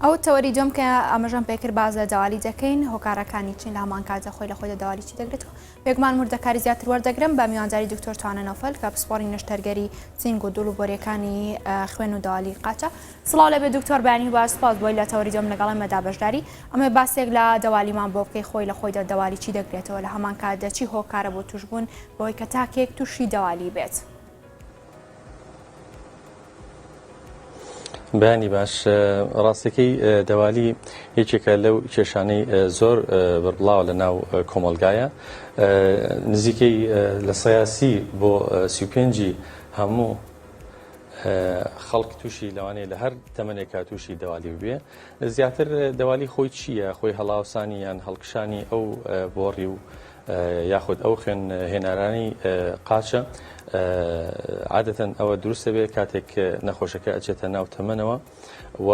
ئەو تەوەری دووەم کە ئاماژەم پێکرد باس لە دەوالی دەکەین هۆکارەکانی چین لە هەمان کاتدا خۆی لە خۆیدا دەوالی چی دەگرێت و بێگومان وردەکاری زیاتر وەردەگرم بە میوانداری دکتۆر توانا نەوفەل کە پسپۆڕی نەشتەرگەری سینگ و دڵ و بۆریەکانی خوێن و دەوالی قاچە. سڵاو لێبێ دکتۆر بەیانی باش سوپاس بۆی لە تەوەری دووەم لەگەڵ ئێمەدا بەشداری ئەمەوێ باسێک لە دەوالیمان بۆ بکەی خۆی لە خۆیدا دەوالی چی دەگرێتەوە لە هەمان کاتدا چی هۆکارە بۆ توشبوون بەوەی کە تاکێک توشی دەوالی بێت. بەیانی باش ڕاستەکەی دەوالی یەکێکە لەو کێشانەی زۆر بەربڵاوە لە ناو کۆمەڵگایە نزیکەی لە سەیاسی بۆ 35 هەموو خەڵک تووشی لەوانەیە لە هەر تەمەنێکا تووشی دەوالی ببێ زیاتر دەوالی خۆی چییە خۆی هەڵاوسانی یان هەڵکشانی ئەو بۆڕی و یاخود ئەو خوێن هێنارانی قاچە عادەتەن ئەوە دروستە بێ کاتێک نەخۆشەکە ئەچێتە ناو تەمەنەوە و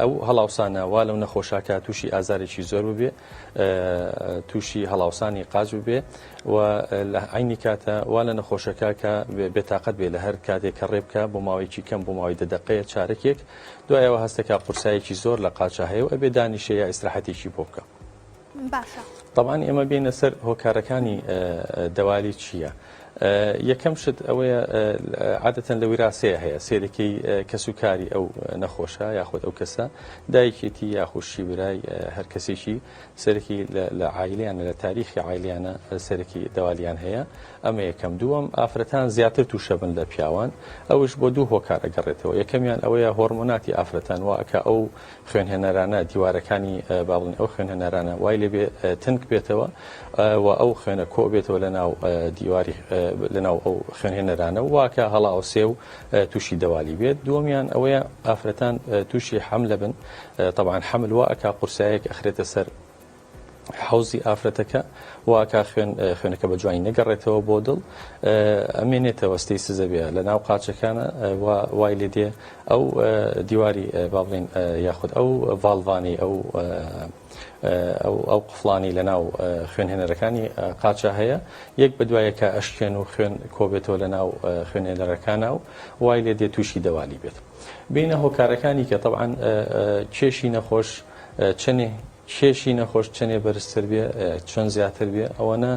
ئەو هەڵاوسانە وا لەو نەخۆشاکە تووشی ئازارێکی زۆر ببێ تووشی هەڵاوسانی قاچ ببێ و لە عینی کاتە وا لە نەخۆشەکە کە بێتاقەت بێ لە هەر کاتێک کە ڕێ بکە بۆ ماوەیەکی کەم بۆ ماوەی دە دەقەیە چارەکێک دوایەوە هەستەکە قورسایەکی زۆر لە قاچە هەیە و ئەبێ دانیشێ یا ئیسراحەتێکی بۆ بکە. باشە. تەبعەن ئێمە بێینە سەر هۆکارەکانی دەوالی چییە؟ یەکەم شت ئەوەیە عادەتەن لە ویراسەیە هەیە سێرەکەی کەس و کاری ئەو نەخۆشە یاخود ئەو کەسە دایکێتی یاخوشی برای هەر کەسێکی سەرەکی لە عیلیانە لە تاریخی عیلیانە سەرەکی دەوالیان هەیە ئەمە یەکەم دووەم ئافرەتان زیاتر تووشە بن لە پیاوان ئەوش بۆ دوو هۆکار ئەگەڕێتەوە یەکەمیان ئەوەیە هۆرمۆناتی ئافرەتان واکە ئەو خوێنهێنەرانە دیوارەکانی با بڵێین ئەو خوێنهێنەرانە وای لێ بێ تەنک بێتەوە و ئەو خوێنە کۆ بێتەوە لە ناو دیواری لە ناو ئەو خوێنهێنەرانە واکە هەڵاوسێ و تووشی دەوالی بێت دووەمیان ئەوەیە ئافرەتان تووشی حەملە بن طبعا حەمل وا ئەکا قورسایەک ئەخرێتە سەر حەوزی ئافرەتەکە واکا خوێن خوێنەکە بە جوانی نەگەڕێتەوە بۆ دڵ ئەمێنێتەوە ستەی سزە بێ لە ناو قاچەکانە وای لێ دێ ئەو دیواری با بڵێین یاخود ئەو ڤاڵڤانی ئەو ئەو ئەو قفڵانی لە ناو خوێنهێنەرەکانی قاچە هەیە یەک بە دوایەکە ئەشکێن و خوێن کۆبێتەوە لە ناو خوێنهێنەرەکانە و وای لێ دێ تووشی دەوالی بێت بینە هۆکارەکانی کە طبعا کێشی نەخۆش چەنێ کێشی نەخۆش چەنێ بەرزتر بێ، چەند زیاتر بێ، ئەوەنە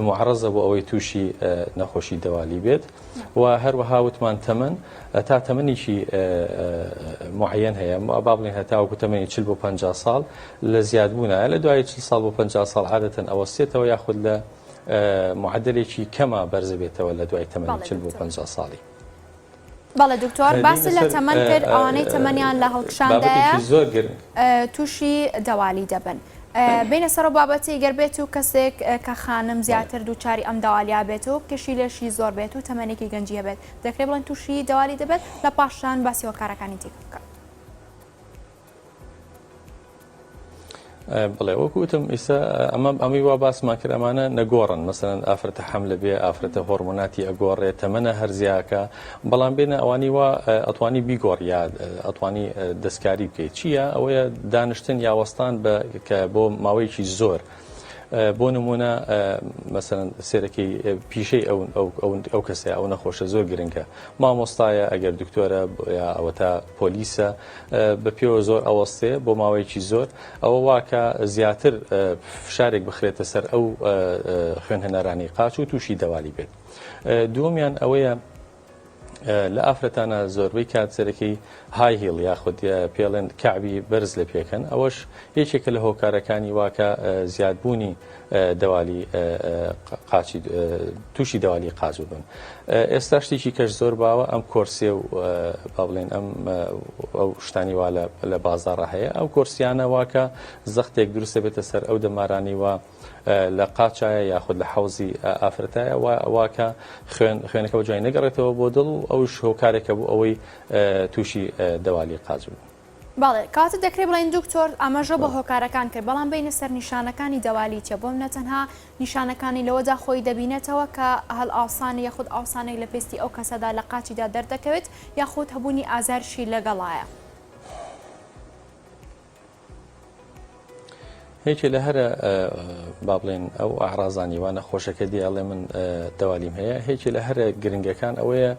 موعەڕەزە بۆ ئەوەی تووشی نەخۆشی دەوالی بێت و هەروەها وتمان تەمەن تا تەمەنێکی معەن هەیە با بڵێن هەتاوەکو تەمەنی 40 بۆ 50 ساڵ لە زیادبوونە لە دوای 40 ساڵ بۆ 50 ساڵ عادەتەن ئەوەستێتەوە یاخود لە معدلێکی کەمە بەرزەبێتەوە لە دوای تەمەنی 40 بۆ 50 ساڵی. بەڵێ دکتۆر باست لە تەمەن کرد ئەوانەی تەمەنیان لە هەڵکشاندایە تووشی دەوالی دەبن. بینە سەر بابەتی گەر بێت و کەسێک کە خانم زیاتر دووچاری ئەم دەوالیا بێت و کێشی لەشی زۆر بێت و تەمەنێکی گەنجی هەبێت دەکرێت بڵێن تووشی دەوالی دەبێت لە پاشان باسی هۆکارەکانی دیکە بکە. بڵێ وەکو وتم ئیسا ئەمە ئەمەی وا باسمان کرد ئەمانە نەگۆڕن مەسەلەن ئافرەتە حەملە بێ ئافرەتە هۆرمۆناتی ئەگۆڕێ تەمەنە هەرزیاکە بەڵام بێنە ئەوانی وا ئەتوانی بیگۆڕ یا ئەتوانی دەستکاری بکەیت چییە ئەوەیە دانیشتن یا وەستان بە کە بۆ ماوەیەکی زۆر بۆ نمونە مەسەلەن سێرەکەی پیشەی ئەو ئەو ئەو کەسە ئەو نەخۆشە زۆر گرنگە مامۆستایە ئەگەر دکتۆرە یا ئەوەتا پۆلیسە بە پێوە زۆر ئەوەستێ بۆ ماوەیەکی زۆر ئەوە واکە زیاتر فشارێک بخرێتە سەر ئەو خوێنهێنەرانی قاچ و تووشی دەوالی بێت دووەمیان ئەوەیە لە ئافرەتانە زۆربەی کات سەرەکی high heel یاخود پێڵێن کەعبی بەرز لە پێکەن ئەوەش یەکێکە لە هۆکارەکانی واکە زیادبوونی دەوالی قاچی تووشی دەوالی قاچ ببن ئێستا شتێکی کەش زۆر باوە ئەم کۆرسێ و با بڵێن ئەم ئەو شتانی وا لە بازاڕە هەیە ئەو کۆرسیانە واکە زەختێک دروستە بێتە سەر ئەو دەمارانی وا لە قاچایە یاخود لە حەوزی ئافرەتایە واکە خوێن خوێنەکە بە جوانی نەگەڕێتەوە بۆ دڵ و ئەوش هۆکارێکە بۆ ئەوەی تووشی دەوالی قاچ بوو. بەڵێ کەواتە دەکرێ بڵێین دکتۆر ئاماژە بە هۆکارەکان کرد بەڵام بێینە سەر نیشانەکانی دەوالی چیە بۆم نە تەنها نیشانەکانی لەوەدا خۆی دەبینێتەوە کە هەڵئاوسان یاخود ئاوسانێک لە پێستی ئەو کەسەدا لە قاچیدا دەردەکەوێت یاخود هەبوونی ئازارشی لەگەڵایە. یەکێ لە هەرە با بڵێن ئەو ئاعرازانی وا نەخۆشەکە دێ ئەڵێ من دەوالیم هەیە هێکی لە هەرە گرنگەکان ئەوەیە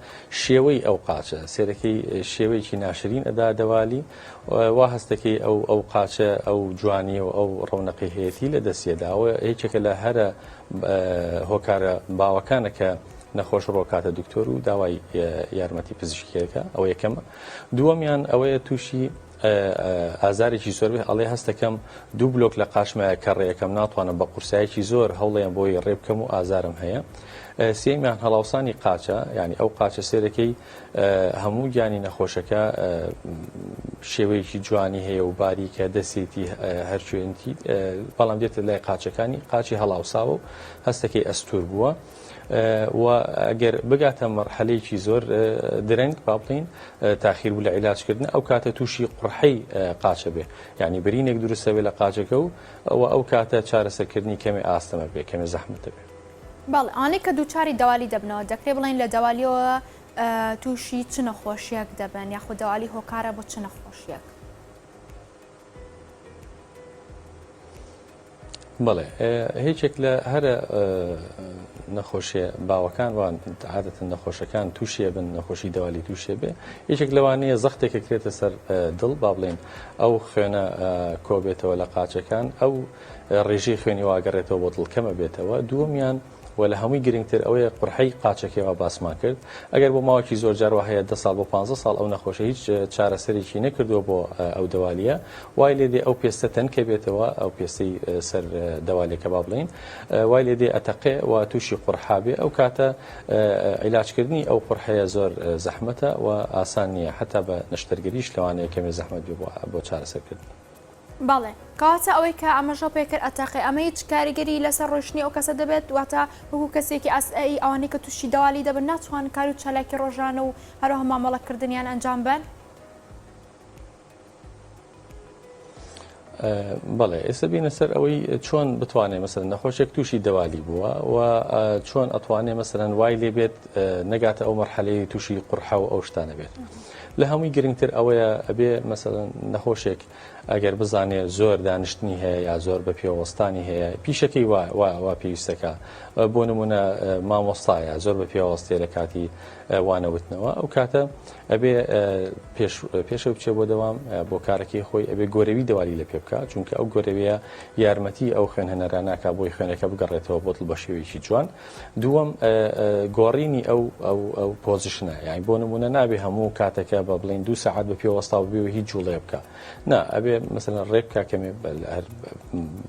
شێوەی ئەو قاچە سێرەکەی شێوەیەکی ناشرین ئەدا دەوالی وا هەستەکەی ئەو ئەو قاچە ئەو جوانی و ئەو ڕەونەقی هەیەتی لە دەستیەداوە یەکێکە لە هەرە هۆکارە باوەکانە کە نەخۆش ڕۆکاتە دکتۆر و داوای یارمەتی پزیشکیەکە ئەوە یەکەمە دووەمیان ئەوەیە تووشی ئازارێکی زۆر بێت ئەڵێ هەستەکەم دوو بلۆک لە قاچمایە کە ڕێیەکەم ناتوانم بە قورسایەکی زۆر هەوڵێن بۆی ڕێ بکەم و ئازارم هەیە سێمیان هەڵاوسانی قاچە یعنی ئەو قاچە سێرەکەی هەموو گیانی نەخۆشەکە شێوەیەکی جوانی هەیە و باریکە دەسێتی هەرچێنتی بەڵام دێتە لای قاچەکانی قاچی هەڵاوساوە و هەستەکەی ئەستور بووە. و ئەگەر بگاتە مەرحەلەیەکی زۆر درەنگ با بڵێین تاخیر بوو لە عیلاجکردن ئەو کاتە تووشی قڕحەی قاچە بێ یعنی برینێک دروستە بێ لە قاچەکە و ئەوە ئەو کاتە چارەسەرکردنی کەمێ ئاستەمە بێ کەمێ زەحمەتە بێ. بەڵێ ئەوانەی کە دووچاری دەوالی دەبنەوە دەکرێ بڵێین لە دەوالیەوە تووشی چ نەخۆشیەک دەبن یاخود دەوالی هۆکارە بۆ چ نەخۆشیەک؟ بەڵێ هیچێک لە هەرە نەخۆشیە باوەکان وان عادەتەن نەخۆشەکان تووشێ بن نەخۆشی دەوالی تووشێ بێ یەکێک لەوانەیە زەختێکە کرێتە سەر دڵ با بڵێن ئەو خوێنە کۆبێتەوە لە قاچەکان ئەو ڕێژەی خوێنی واگەڕێتەوە بۆ دڵ کەمە بێتەوە دووەمیان وە لە هەمووی گرنگتر ئەوەیە قورحەی قاچەکەی وا باسمان کرد ئەگەر بۆ ماوەکی زۆر جار وا هەیە دە ساڵ بۆ پانزە ساڵ ئەو نەخۆشە هیچ چارەسەرێکی نەکردووە بۆ ئەو دەوالیە وای لێ دێ ئەو پێستە تەنکە بێتەوە ئەو پێستەی سەر دەوالێکە با بڵێین وای لێ دێ ئەتەقێ و تووشی قورحا بێ ئەو کاتە عیلاجکردنی ئەو قورحەیە زۆر زەحمەتە و ئاسان نییە حتا بە نەشتەرگەریش لەوانەیە کەمێ زەحمەت بێ بۆ چارەسەرکردنی. بەڵێ کەواتە ئەوەی کە ئاماژەو پێ کرد ئەتەقێ ئەمە هیچ کاریگەری لەسەر ڕۆیشتنی ئەو کەسە دەبێت واتە وەکو کەسێکی ئاسایی ئەوانەی کە تووشی دەوالی دەبن ناتوانن کار و چالاکی ڕۆژانە و هەروەها مامەڵە کردنیان ئەنجام بەن؟ بەڵێ ئێستا بینە سەر ئەوەی چۆن بتوانێ مەسەلەن نەخۆشێک تووشی دەوالی بووە و چۆن ئەتوانێ مەسەلەن وای لێ بێت نەگاتە ئەو مەرحەلەی تووشی قورحە و ئەو شتانە بێت. لە هەمووی گرنگتر ئەوەیە ئەبێ مەسەلەن نەخۆشێک ئەگەر بزانێ زۆر دانیشتنی هەیە یا زۆر بە پێوەستانی هەیە پیشەکەی وا وا وا پێویستەکە بۆ نمونە مامۆستایە زۆر بە پێوەستێ لە کاتی وانەوتنەوە ئەو کاتە ئەبێ پێش پێشەوە بچێ بۆ دەوام بۆ کارەکەی خۆی ئەبێ گۆرەوی دەوالی لە پێ بکە چونکە ئەو گۆرەویە یارمەتی ئەو خوێنهێنەرە ناکا بۆی خوێنەکە بگەڕێتەوە بۆ دڵ بە شێوەیەکی جوان دووەم گۆڕینی ئەو ئەو ئەو position ە یانی بۆ نمونە نابێ هەموو کاتەکە بە بڵین دوو سەعات بە پێ وەستا بێ و هیچ جوڵێ بکە نا ئەبێ مەسەلەن ڕێ بکە کەمێ هەر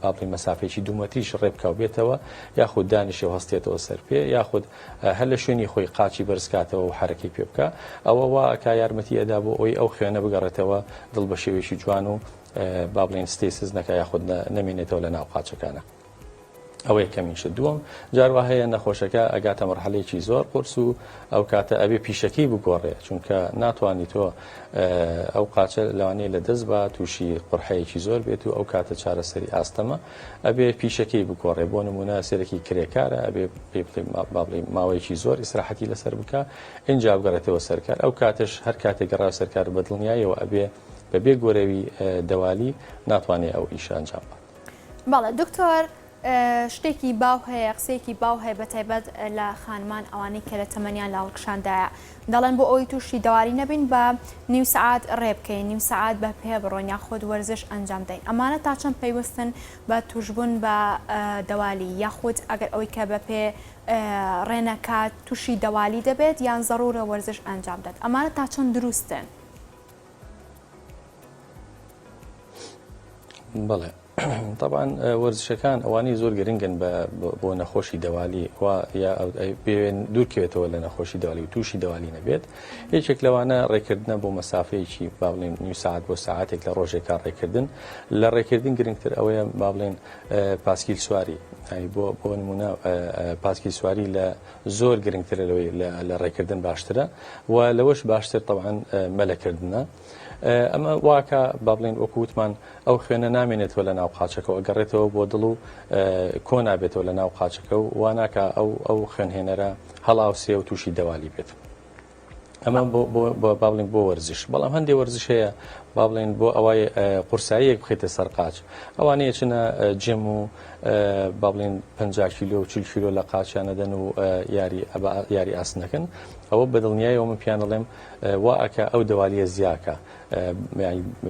با بڵین مەسافەیەکی دوو مەتریش ڕێ بکە و بێتەوە یاخود دانیشێ و هەستێتەوە سەر پێ یاخود هەر لە شوێنی خۆی قاچی بەرز کاتەوە و حەرەکەی پێ بکە ئەوە وا ئەکا یارمەتی ئەدا بۆ ئەوەی ئەو خوێنە بگەڕێتەوە دڵ بە شێوەیەکی جوان و با بڵین stasis نەکا یاخود نەمێنێتەوە لە ناو قاچەکانە. ئەوە یەکەمین شت. دووەم، جار وا هەیە نەخۆشەکە ئەگاتە مەرحەلەیەکی زۆر قورس و ئەو کاتە ئەبێ پیشەکەی بگۆڕێ چونکە ناتوانی تۆ ئەو قاچە لەوانەیە لە دەست با تووشی قورحەیەکی زۆر بێت و ئەو کاتە چارەسەری ئاستەمە ئەبێ پیشەکەی بگۆڕێ بۆ نمونە سێرەکی کرێکارە ئەبێ پێ با بڵێ ماوەیەکی زۆر ئیسراحەتی لەسەر بکە ئینجا بگەڕێتەوە سەرکار ئەو کاتەش هەر کاتێک گەڕا سەرکار بە دڵنیایەوە ئەبێ بەبێ گۆرەوی دەوالی ناتوانێ ئەو ئیشە ئەنجام بات. بەڵێ دکتۆر شتێکی باو هەیە قسەیەکی باو هەیە بە تایبەت لە خانمان ئەوانەی کە لە تەمەنیان لە هەڵکشاندایە دەڵێن بۆ ئەوەی تووشی دەواری نەبین بە نیو سەعات ڕێ بکەین نیو سەعات بە پێ بڕۆین یاخود وەرزش ئەنجام دەین ئەمانە تا چەند پەیوەستن بە توشبوون بە دەوالی یاخود ئەگەر ئەوەی کە بە پێ ڕێ نەکات تووشی دەوالی دەبێت یان زەڕورە وەرزش ئەنجام دەات ئەمانە تا چەند دروستن؟ بەڵێ طبعا وەرزشەکان ئەوانەی زۆر گرنگن بۆ نەخۆشی دەوالی و یا بێوێن دوورکەوێتەوە لە نەخۆشی دەوالی و تووشی دەوالی نەبێت یەکێک لەوانە ڕێکردنە بۆ مەسافەیەکی با بڵێن نیو ساعت بۆ ساعتێک لە ڕۆژێکا ڕێکردن لە ڕێکردن گرنگتر ئەوەیە با بڵێن پاسکیل سواری بۆ بۆ نمونە پاسکیل سواری لە زۆر گرنگترە لەوەی لە ڕێکردن باشترە و لەوەش باشتر طبعا مەلەکردنە ئەمە واکە با بڵێن وەکو وتمان ئەو خوێنە نامێنێتەوە لە ناو قاچەکەەوە ئەگەڕێتەوە بۆ دڵ و کۆ نابێتەوە لە ناو قاچەکە و وا ناکە ئەو ئەو خوێنهێنەرە هەڵاوسێ و تووشی دەوالی بێت. ئەمە بۆ با بڵێن بۆ وەرزش بەڵام هەندێک وەرزش هەیە با بڵێن بۆ ئەوەی قورساییەک بخەیتە سەر قاچ ئەوانەیە چنە gym و با بڵێن 50 کیلۆ و 40 کیلۆ لە قاچیان ئەدەن و یاری یاری ئاسن دەکەن ئەوە بە دڵنیایەوە من پیان دەڵێم وا ئەکا ئەو دەوالیە زیاکە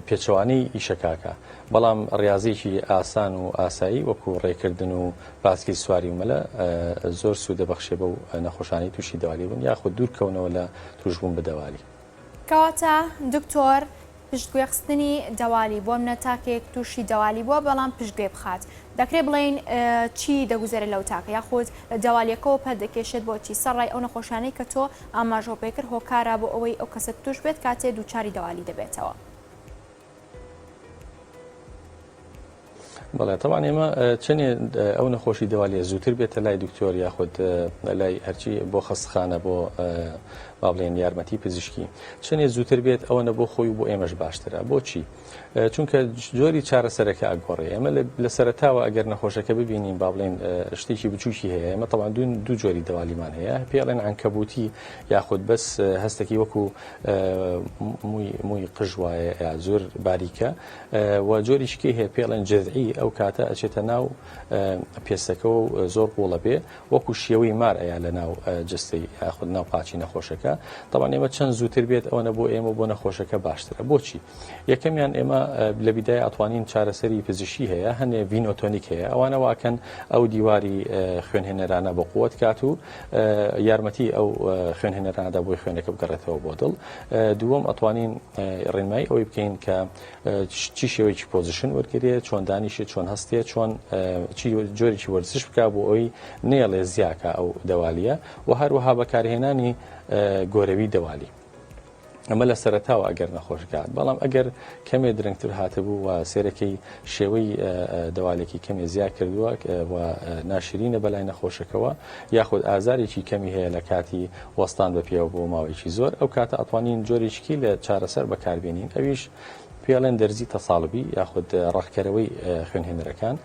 پێچەوانەی ئیشەکاکە بەڵام ڕاضێکی ئاسان و ئاسایی وەکو ڕێکردن و پاسکیل سواری و مەلە زۆر سوودە بەخشێ بەو نەخۆشانی تووشی دەوالی بوون یاخود دوورکەونەوە لە تووشبوون بە دەوالی. کەواتە دکتۆر پشتگوێ خستنی دەوالی بۆمنە تاکێک توشی دەوالی بوە بەڵام پشتگوێ بخات دەکرێ بڵێین چی دەگوزەرێ لەو تاکە یاخود لە دەوالیەکەوە پەل دەکێشێت بۆ چی سەرڕای ئەو نەخۆشیانەی کە تۆ ئاماژەو پێکرد هۆکارە بۆ ئەوەی ئەو کەسە توش بێت کاتێ دووچاری دەوالی دەبێتەوە. بەڵێ تەبعەن ئێمە چەنێ ئەو نەخۆشی دەوالیە زووتر بێتە لای دکتۆر یاخود لای هەرچی بۆ خەستخانە بۆ با بڵێن یارمەتی پزیشکی چەنێ زووتر بێت ئەوەنە بۆ خۆی و بۆ ئێمەش باشترە بۆچی چونکە جۆری چارەسەرەکە ئەگۆڕێ ئێمە لە سەرەتاوە ئەگەر نەخۆشەکە ببینین با بڵێن شتێکی بچووکی هەیە ئێمە تەبعەن دوو جۆری دەوالیمان هەیە پێڵێن عەنکەبوتی یاخود بەس هەستێکی وەکو موی موی قژ وایە یا زۆر باریکە و جۆریشی کەی هەیە پێڵێن جذعی ئەو کاتە ئەچێتە ناو پێستەکەەوە و زۆر قوڵە بێ وەکو شێوەی مار ئەیا لە ناو جستەی یاخود ناو قاچی نەخۆشەکە تەبعەن ئێمە چەند زووتر بێت ئەوەنە بۆ ئێمە بۆ نەخۆشەکە باشترە بۆچی یەکەمیان ئێمە لە بیدای ئەتوانین چارەسەری پزیشکی هەیە هەنێ venotonic هەیە ئەوانە واکەن ئەو دیواری خوێنهێنەرانە بە قوت کات و یارمەتی ئەو خوێنهێنەرانەدا بۆی خوێنەکە بگەڕێتەوە بۆ دڵ دووەم ئەتوانین ڕێنمایی ئەوەی بکەین کە چی شێوەیەکی position وەرگێ چۆن دانیشێ چۆن هەستێ چۆن چی جۆرێکی وەرزش بک بۆ ئەوی نێڵێ زیاکە ئەو دەوالیە و هەروەها بەکارهێنانی گۆرەوی دەوالی. ئەمە لە سەرەتاوە ئەگەر نەخۆش گات بەڵام ئەگەر کەمێ درەنگتر هاتبوو و سێرەکەی شێوەی دەوالێکی کەمێ زیا کردووە و ناشرینە بەلای نەخۆشەکەوە یاخود ئازارێکی کەمی هەیە لە کاتی وەستان بە پێوە بۆ ماوەیەکی زۆر ئەو کاتە ئەتوانین جۆرێکی لە چارەسەر بەکاربێنین ئەویش پێڵێن دەرزی تەساڵبی یاخود ڕەقکەرەوەی خوێنهێنەرەکان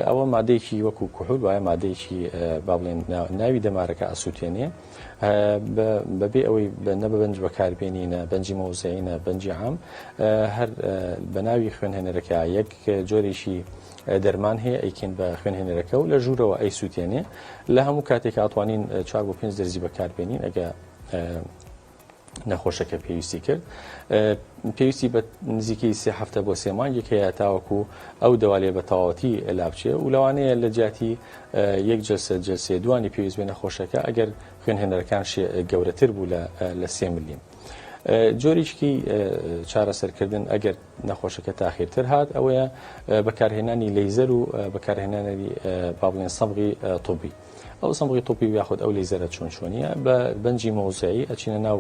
ئەوە مادەیەکی وەکو کحول وایە مادەیەکی با بڵێن ناوی دەمارەکە ئەسووتێنێ بەبێ ئەوەی نە بە بەنج بەکاربێنی نە بەنجی مەوزعی نە بەنجی عام هەر بە ناوی خوێنهێنەرەکە یەک جۆرێکی دەرمان هەیە ئەیکەین بە خوێنهێنەرەکە و لە ژوورەوە ئەی سووتێنێ لە هەموو کاتێک ئەتوانین چوار بۆ پێنج دەرزی بەکاربێنین ئەگە نەخۆشەکە پێویستی کرد پێویستی بە نزیکەی سێ هەفتە بۆ سێ مانگێک هەیە تاوەکو ئەو دەوالێ بە تەواوەتی لابچێ و لەوانەیە لە جیاتی یەک جلسە جلسێ دوانی پێویست بێ نەخۆشەکە ئەگەر خوێنهێنەرەکان گەورەتر بوو لە سێ ملیم. جۆریشکی چارەسەرکردن ئەگەر نەخۆشەکە تاخیرتر هات ئەوەیە بەکارهێنانی لەیزەر و بەکارهێنانی با بڵێن سەبغی طبی. ئەو سەمبغی تۆپی یاخود ئەو لەیزەرە چۆن چۆنیە بە بەنجی مەوزعی ئەچینە ناو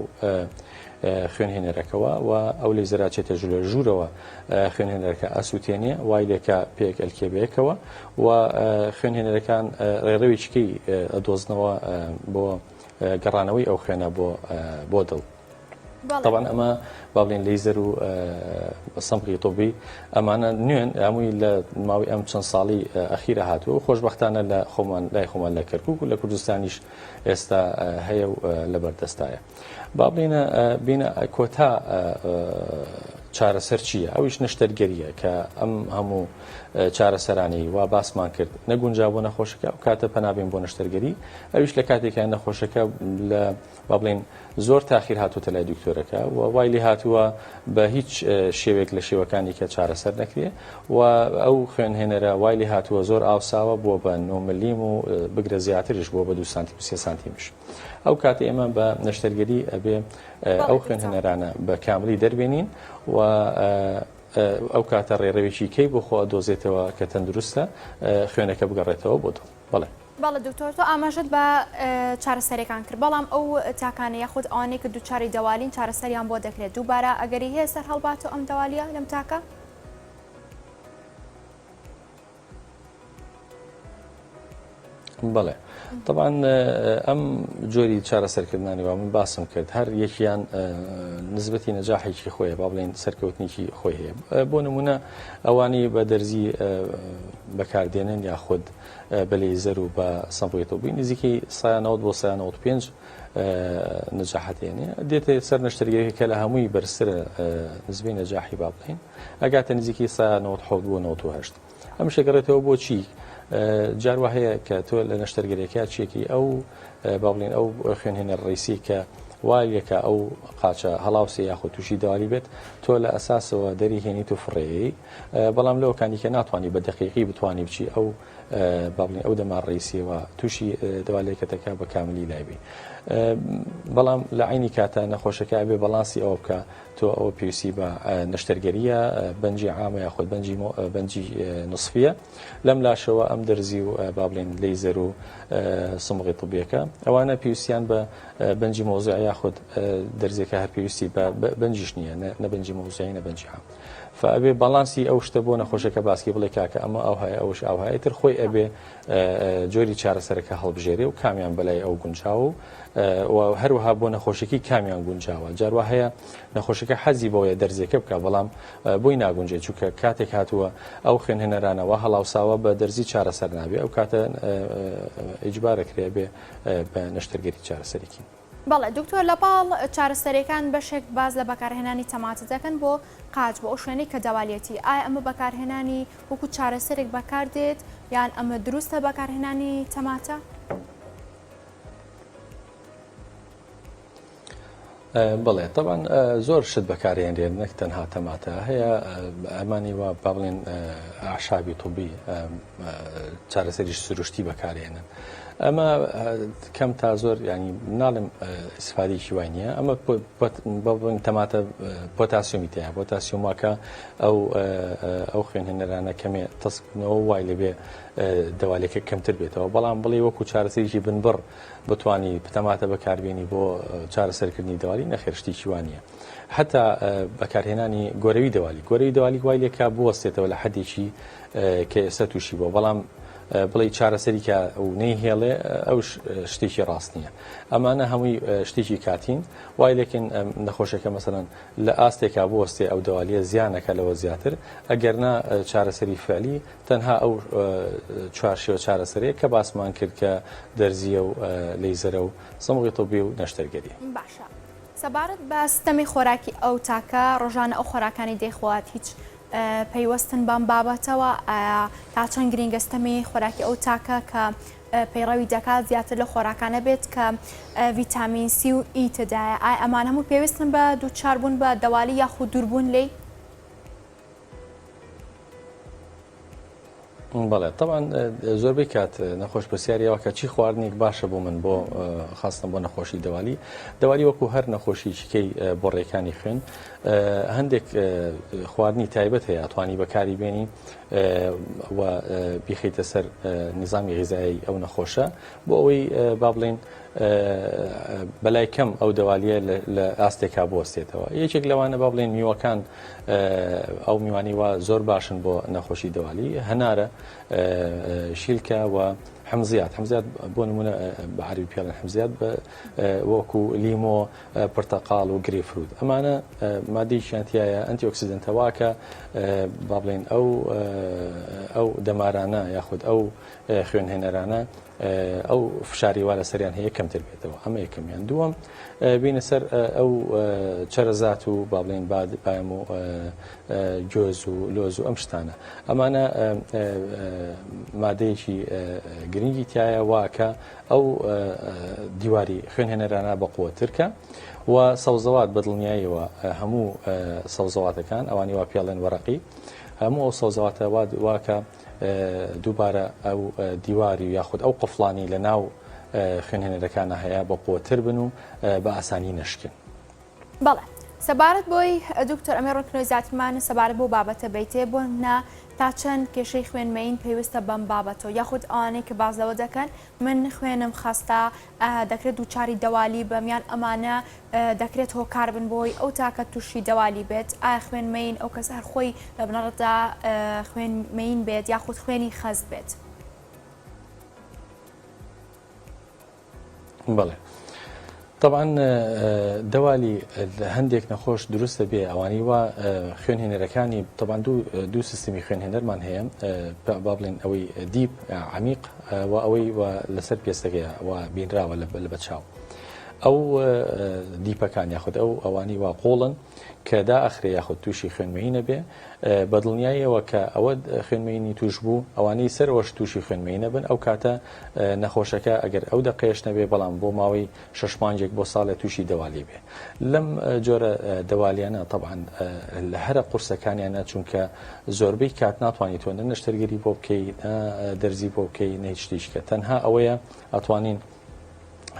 خوێنهێنەرەکەوە و ئەو لەیزەرە چێتە ژولە ژوورەوە خوێنهێنەرەکە ئەسووتێنێ وای لێکە پێک ئەلکێ بەیەکەوە و خوێنهێنەرەکان ڕێڕەوێکی ئەدۆزنەوە بۆ گەڕانەوەی ئەو خوێنە بۆ بۆ دڵ. تەبعەن ئەمە با بڵێن لەیزەر و سەمغی طبی ئەمانە نوێن هەمووی لە ماوەی ئەم چەند ساڵی ئەخیرە هاتووە و خۆشبەختانە لە خۆمان لای خۆمان لە کەرکک و لە کوردستانیش ئێستا هەیە و لە بەردەستایە با بڵێنە بینە کۆتا چارەسەر چییە ئەویش نەشتەرگەریە کە ئەم هەموو چارەسەرانەی وا باسمان کرد نەگونجا بۆ نەخۆشەکە ئەو کاتە پەنابین بۆ نەشتەرگەری ئەویش لە کاتێکیان نەخۆشەکە لە با بڵێین زۆر تاخیر هاتووتە لای دکتۆرەکە و وای لێ هاتووە بە هیچ شێوێک لە شێوەکانی کە چارەسەر نەکرێ و ئەو خوێنهێنەرە وای لێ هاتووە زۆر ئاوساوە بووە بە 9 ملیم و بگرە زیاتریش بووە بە 2 سانتیم و 3 سانتیمش ئەو کاتە ئێمە بە نەشتەرگەری ئەبێ ئەو خوێنهێنەرانە بە کاملی دەربێنین و ئەو کاتە ڕێڕەوێکی کەی بۆ خۆ ئەدۆزێتەوە کە تەندروستە خوێنەکە بگەڕێتەوە بۆ دڵ بەڵێ. بەڵێ دکتۆر تۆ ئاماژەت بە چارەسەریەکان کرد بەڵام ئەو تاکانە یاخود ئەوانەی کە دووچاری دەوالین چارەسەریان بۆ دەکرێت دووبارە ئەگەری هەیە سەر هەڵباتەوە ئەم دەوالیە لەم تاکە؟ بەڵێ طبعا ئەم جۆری چارەسەرکردنانی وا من باسم کرد هەر یەکیان نسبەتی نەجاحێکی خۆیە با بڵێن سەرکەوتنێکی خۆی هەیە بۆ نمونە ئەوانی بە دەرزی بەکاردێنن یاخود بە لەیزەر و بە سەمبوی طبی نزیکەی 190 بۆ 195. نەجاحەتێنێ دێتە سەر نەشتەرگەریەکە کە لە هەمووی بەرزترە نزبەی نەجاحی با بڵێین ئەگاتە نزیکی 97 بۆ 98 ئەم شەگەڕێتەوە بۆ چی جار وا هەیە کە تۆ لە نەشتەرگەریەکە چێکی ئەو با بڵێن ئەو خوێنهێنەر ڕیسی کە وایەکە ئەو قاچە هەڵاوسێ یاخود تووشی دەوالی بێت تۆ لە ئەساسەوە دەری هێنیت و فڕێی بەڵام لەو کانیکە ناتوانانی بە دقیقی بتوانانی بچی ئەو با بڵێن ئەو دەمار ڕیسیەوە تووشی دەوالێکەتەکە بە کاملی لایبی بەڵام لە عینی کاتە نەخۆشەکە ئەبێ بەڵانسی ئەوە بکە تۆ ئەوە پێویستی بە نەشتەرگەریە بەنجی عامە یاخود بەنجی بەنجی نسفیە لەم لاشەوە ئەم دەرزی و با بڵێن لەیزەر و سمغی طبیەکە ئەوانە پێویستیان بە بەنجی مۆزیع یاخود دەرزێکە هەر پێویستی بە بەنجیش نییە نە بەنجی مۆزیعی نە بەنجی عام فئەبێ باڵانسی ئەو شتە بۆ نەخۆشەکە باسکی بڵێ کاکە ئەمە ئەو هەیە ئەوش ئەو هەیە تر خۆی ئەبێ جۆری چارەسەرەکە هەڵبژێرێ و کامیان بەلای ئەو گونجاو و هەروەها بۆ نەخۆشەکەی کامیان گونجاوە جاروا هەیە نەخۆشەکە حەزی بۆیە دەرزیەکە بکە بەڵام بۆی ناگونجێت چونکە کاتێک هاتووە ئەو خوێنهێنەرانەوە هەڵاوساوە بە دەرزی چارەسەر نابێ ئەو کاتە ئیجبارە کرێ بێ بە نەشتەرگەری چارەسەرێکی. بەڵێ دکتۆر لە پاڵ چارەسەریەکان بەشێک باس لە بەکارهێنانی تەماتە دەکەن بۆ قاچ بۆ ئەو شوێنەی کە دەوالیەتی ئایا ئەمە بەکارهێنانی وەکو چارەسەرێک بەکاردێت یان ئەمە دروستە بەکارهێنانی تەماتە؟ بەڵێ تەبعەن زۆر شت بەکارهێنرێت نەک تەنها تەماتە هەیە ئەمانی وا با بڵێن ئەعشابی طبی چارەسەریش سروشتی بەکارهێنن ئەمە کەم تا زۆر ینی ناڵێم ئیسفادێکی وای نییە ئەمە بڵێن تەماتە پۆتاسیۆمی تیا پۆتاسیۆمەکە ئەو ئەو خوێنهێنەرانە کەمێ تەسکردنەوە وای لەبێ دەوالێکە کەمتر بێتەوە بەڵام بڵێ وەکو چارەسەرێکی بنبڕ بتوانی تەماتە بەکاربێنی بۆ چارەسەرکردنی دەوالی نەخێر شتێکی وا نییە حتا بەکارهێنانی گۆرەوی دەوالی گۆرەوی دەوالی وای لێکا بوەستێتەوە لە حدێکی کە ئێستا تووشی بووە بەڵام بڵێ چارەسەری کە و نەیهێڵێ ئەو شتێکی ڕاست نییە ئەمانە هەمووی شتێکی کاتین وای لەکن نەخۆشەکە مەسەلەن لە ئاستێکا بوەستێ ئەو دەوالیە زیانەکە لەوە زیاتر ئەگەر نا چارەسەری فعلی تەنها ئەو چوارشێوە چارەسەرەیە کە باسمان کرد کە دەرزییە و لەیزەرە و سمغی طبی و نەشتەرگەریە. باشە سەبارەت بە ستەمی خۆراکی ئەو تاکە ڕۆژانە ئەو خۆراکانی دەیخوات هیچ پەیوەستن بەم بابەتەوە ئایا تا چەند گرینگە ستەمی خۆراکی ئەو تاکە کە پەیڕەوی دەکات زیاتر لە خۆراکانە بێت کە ڤیتامین سی و ئی تێدایە ئایا ئەمان هەموو پێویستن بە دووچاربوون بە دەوالی یاخود دووربوون لێی؟ بەڵێ تەبعەن زۆربەی کات نەخۆش پرسیاری ئەوە کە چی خواردنێک باشە بۆ من بۆ خاستن بۆ نەخۆشی دەوالی دەوالی وەکو هەر نەخۆشیکەی بۆڕێکانی خوێن هەندێک خواردنی تایبەت هەیە توانی بەکاری بێنی و بیخیتە سەر نظامی غیزایی ئەو نەخۆشە بۆ ئەوەی با بڵین بەلای کەم ئەو دەوالیە لە ئاستێکا بوەستێتەوە یەکێک لەوانە با بڵێن میوەکان ئەو میوانی وا زۆر باشن بۆ نەخۆشی دەوالی هەنارە شیلکە و حمزیات حمزیات بۆ نمونە بە عەربی پێڵێن حمزیات وەکو لیمۆ پرتەقاڵ و گرێ فروت ئەمانە مادەیەکیان تایە ئەنتی ئۆکسیدنتەواکە با بڵێن ئەو ئەو دەمارانە یاخود ئەو خوێنهێنەرانە ئەو فشاری وا لەسەریان هەیە کەمتر بێتەوە ئەمە یەکەمیان دووەم بینە سەر ئەو چەرەزات و با بڵێن باد بایم و گۆز و لۆز و ئەم شتانە ئەمانە مادەیەکی گرنگی تایە واکە ئەو دیواری خوێنهێنەرانە بە قوترکە و سەوزەوات بە دڵنیاییەوە هەموو سەوزەواتەکان ئەوانی وا پێڵێن وەرەقی هەموو ئەو سەوزەواتە واکە دووبارە ئەو دیواری و یاخود ئەو قفڵانی لە ناو خوێنهێنەرەکانە هەیە بە قوتر بن و بە ئاسانی نەشکێن. بەڵێ سەبارەت بۆی دکتۆر ئەمێ ڕوونکردنەوەی زیاترمان سەبارەت بۆ بابەتە بەیتێ بۆ نا تا چەند کێشەی خوێن مەین پەیوەستە بەم بابەتەوە یاخود ئەوانەی کە باس لەوە دەکەن من خوێنم خەستە دەکرێت دووچاری دەوالی بم یان ئەمانە دەکرێت هۆکار بن بۆی ئەو تاکە تووشی دەوالی بێت ئایا خوێن مەین ئەو کەسە هەر خۆی لە بنەڕەتدا خوێن مەین بێت یاخود خوێنی خەست بێت؟ بەڵێ طبعا دەوالی هەندێک نەخۆش دروستە بێ ئەوانی وا خوێنهێنەرەکانی طبعا دوو سیستمی خوێنهێنەرمان هەیە با بڵێن ئەوەی deep عمیق و ئەوەی لەسەر پێستەکەیە و بینراوە لە بەچاو. ئەو deep ەکان یاخود ئەو ئەوانی وا قوڵن کە دائەخرێ یاخود تووشی خوێنمەیی نەبێ بە دڵنیاییەوە کە ئەوە خوێنمەیینی تووش بوو ئەوانەی سەرەوەش تووشی خوێنمەیی نەبن ئەو کاتە نەخۆشەکە ئەگەر ئەو دەقەیەش نەبێ بەڵام بۆ ماوەی شەش مانگێک بۆ ساڵێ تووشی دەوالی بێ لەم جۆرە دەوالیانە تەبعەن لە هەرە قورسەکانیانە چونکە زۆربەی کات ناتوانانی تۆ نە نەشتەرگەری بۆ بکەی نە دەرزی بۆ بکەی نە هیچ شتێکە تەنها ئەوەیە ئەتوانین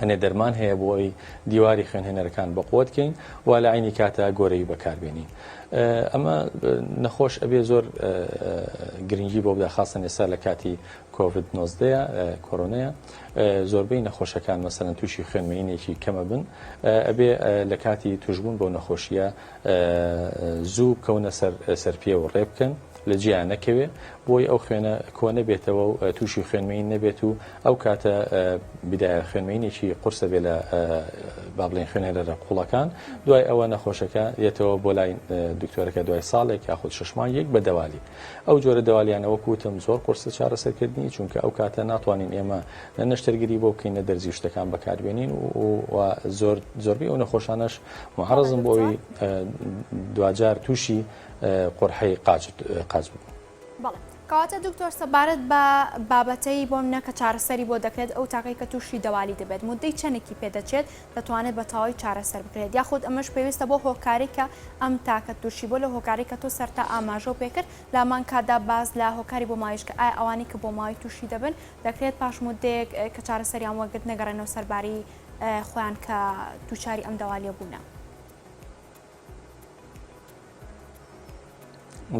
هەنێ دەرمان هەیە بۆ ئەوی دیواری خوێنهێنەرەکان بەقوت کەین و لە عینی کاتە گۆرەوی بەکاربێنین ئەمە نەخۆش ئەبێ زۆر گرنگی بۆ بدا خاستن ئێستا لە کاتی کۆڤید 19 کۆرۆنەیە زۆربەی نەخۆشەکان مەسەلەن تووشی خوێنمەیینێکی کەمە بن ئەبێ لە کاتی توشبوون بەو نەخۆشیە زوو بکەونە سەر سەرپێ و ڕێ بکەن لە جیان نەکەوێ بۆی ئەو خوێنە کۆ نەبێتەوە و تووشی خوێنمەیین نەبێت و ئەو کاتە بدایە خوێنمەیینێکی قورسە بێ لە با بڵێن خوێنهێنەرە قوڵەکان دوای ئەوە نەخۆشەکە یەتەوە بۆ لای دکتۆرەکە دوای ساڵێک یاخود شەش مانگێک بە دەوالی ئەو جۆرە دەوالیانە وەک وتم زۆر قورسە چارەسەرکردنی چونکە ئەو کاتە ناتوانین ئێمە نە نەشتەرگەری بۆ بکەین نە دەرزی شتەکان بەکاربێنین و زۆر زۆربەی ئەو نەخۆشانەش معرضن بۆ ئەوی دواجار تووشی قورحەی قاچ قاچ ببن. بەڵێ کەواتە دکتۆر سەبارەت بە بابەتەی بۆ منە کە چارەسەری بۆ دەکرێت ئەو تاکەی کە تووشی دەوالی دەبێت مدەی چەندێکی پێدەچێت دەتوانێت بە تەواوی چارەسەر بکرێت یاخود ئەمەش پێویستە بۆ هۆکاری کە ئەم تاکە تووشی بۆ لە هۆکاری کە تۆ سەرتا ئاماژەو پێکرد لامان کاتدا باس لە هۆکاری بۆ ماویش کە ئایا ئەوانەی کە بۆ ماوەی تووشی دەبن دەکرێت پاش مدەیەک کە چارەسەریان وەرگرت نەگەڕێنەوە سەر باری خۆیان کە دووچاری ئەم دەوالیە بوونە.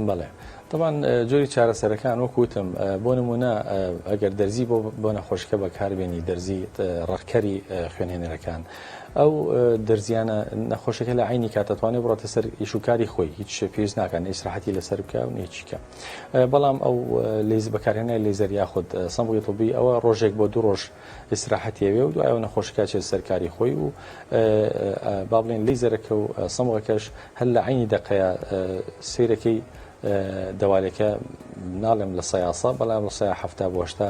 بەڵێ طبعا جۆری چارەسەرەکان وەک وتم بۆ نمونە ئەگەر دەرزی بۆ بۆ نەخۆشەکە بەکاربێنی دەرزی ڕەقکەری خوێنهێنەرەکان ئەو دەرزیانە نەخۆشەکە لە عینی کاتەتوانێت بڕاتە سەر ئیشوکاری خۆی هیچ پێویست ناکەن ئیسراحەتی لەسەر بکە و نێچیکە بەڵام ئەو لیز بەکارهێنای لەیزەر یاخود سەمغی طبی ئەوە ڕۆژێک بۆ دوو ڕۆژ ئیسراحەتی ئەوێ و دوای ئەوە نەخۆشەکە ئەچێت سەر کاری خۆی و با بڵێن لیزەرەکە و سەمغەکەش هەر لە عینی دەقەیە سیرەکەی دەوالەکە ناڵێم لە سەیاسە بەڵام لە سەیا هەفتا بۆ هەشتا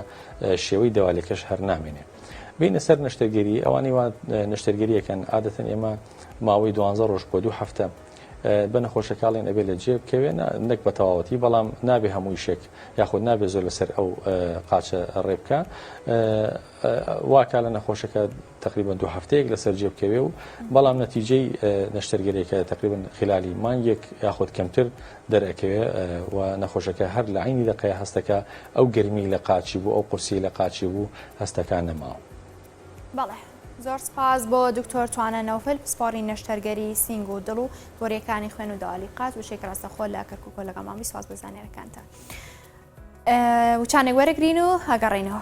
شێوەی دەوالەکەش هەر نامێنێ بینە سەر نەشتەرگەری ئەوانەی وا نەشتەرگەریەکەن عادەتەن ئێمە ماوەی دوانزە ڕۆژ بۆ دوو هەفتە بە نەخۆشەکاڵێن ئەبێ لە جێ بکەوێ نەک بە تەواوەتی بەڵام نابێ هەموو شێک یاخود نابێ زۆر لەسەر ئەو قاچە ڕێ بکە واکا لە نەخۆشەکە تقریبا دوو هەفتەیەک لەسەر جێ بکەوێ و بەڵام نەتیجەی نەشتەرگەریەکە تقریبا خلالی مانگێک یاخود کەمتر دەرەکەوێ و نەخۆشەکە هەر لە عینی دەقەیە هەستەکە ئەو گەرمی لە قاچی بوو ئەو قورسی لە قاچی بوو هەستەکە نەماوە. بەڵێ زۆر سپاس بۆ دکتۆر توانا نەوفل پسپۆڕی نەشتەرگەری سینگ و دڵ و بۆریەکانی خوێن و دەوالی قاچ وشەی ڕاستەخۆ لە کەرکوکەوە لەگەڵمان بی سپاس بۆ زانیارەکانتان وچانێک وەرەگرین و ئەگەڕێینەوە.